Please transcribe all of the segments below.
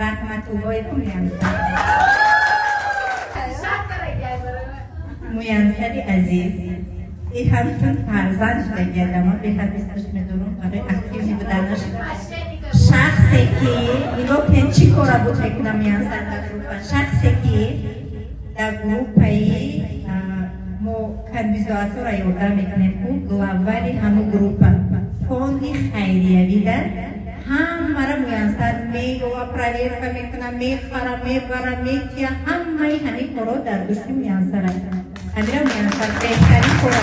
Раҳматуллоева Муянсар. Муянсари азиз, и ҳамчун фарзанд шудагиадама беҳад дӯсташ медорам барои активный буданаш. Шахсе ки нигоҳ кунед, чӣ кора буд мекунам Муянсар дар группа. Шахсе ки дар группаи мо камбизоатҳоро ёрдам мекунем, ку главари ҳамун группа фонди хайриявида ҳамаро Муянсар меёва, проверка мекуна, мехара, мебара, метия. Ҳамаи ҳамин корҳо дар душти Муянсар аст. Ҳамира Муянсар беҳтарин кора.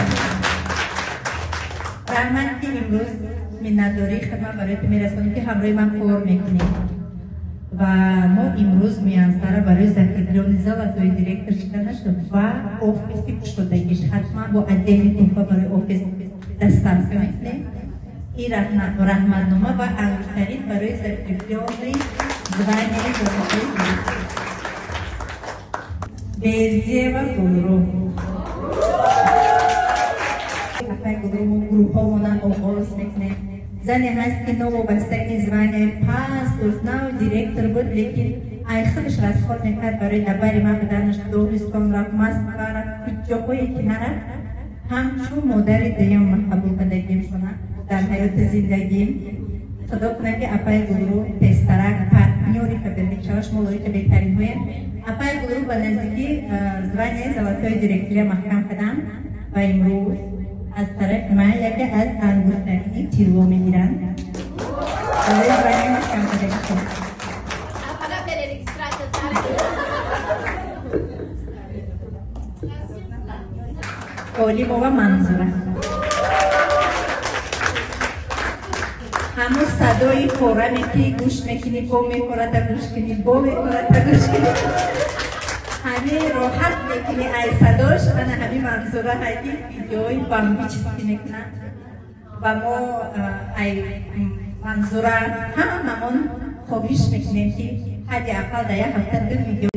Раҳмат, ки имрӯз миннатдории хидмат барои ту мерасонем, ки ҳамроҳи ман кор мекунем. Ва мо имрӯз Муянсара барои закреплённый золотой директор шуданаш ва офиси кушодагиш ҳатман бо отдельный туҳфа барои офис доставка мекунем. И раҳматнома ва ангуштарин барои закреплённый звание золотой директор. Безева Гулру. Апай Гулру, мо гурӯҳҳомона оғоз мекунем. Зане ҳаст, ки новобаста ки звание паст дошт, нав директор буд, лекин ай худаш расход мекард барои дабари ман буданаш. Доғистон рафт, Москва рафт, куҷоҳое ки нарафт. Ҳамчун модари дуюм ман қабул кардагимшона дар ҳаёти зиндагим. Худо кунад, ки апаи Гулру тезтарак партнёри Фаберлик шавад. Шумо лоиқи беҳтаринҳоем. Апаи Гулру ба наздикӣ звание золотой директория маҳкам кардам ва имрӯз аз тарафи ман яке аз ангуштарини тилло мегиранд барои звание маҳкам кардагишон. Олимова Манзура. Ҳамун садои фораме ки гӯш мекунӣ, бо мекората гӯш кунӣ, бо мекората гӯш кунӣ, ҳамин роҳат мекунӣ ай садош. Ана ҳамин Манзура ҳай, ки видеои бомбический мекунад. Ва мо ай Манзура ҳамамон хоҳиш мекунем, ки ҳадди ақал дар як ҳафта ду видео.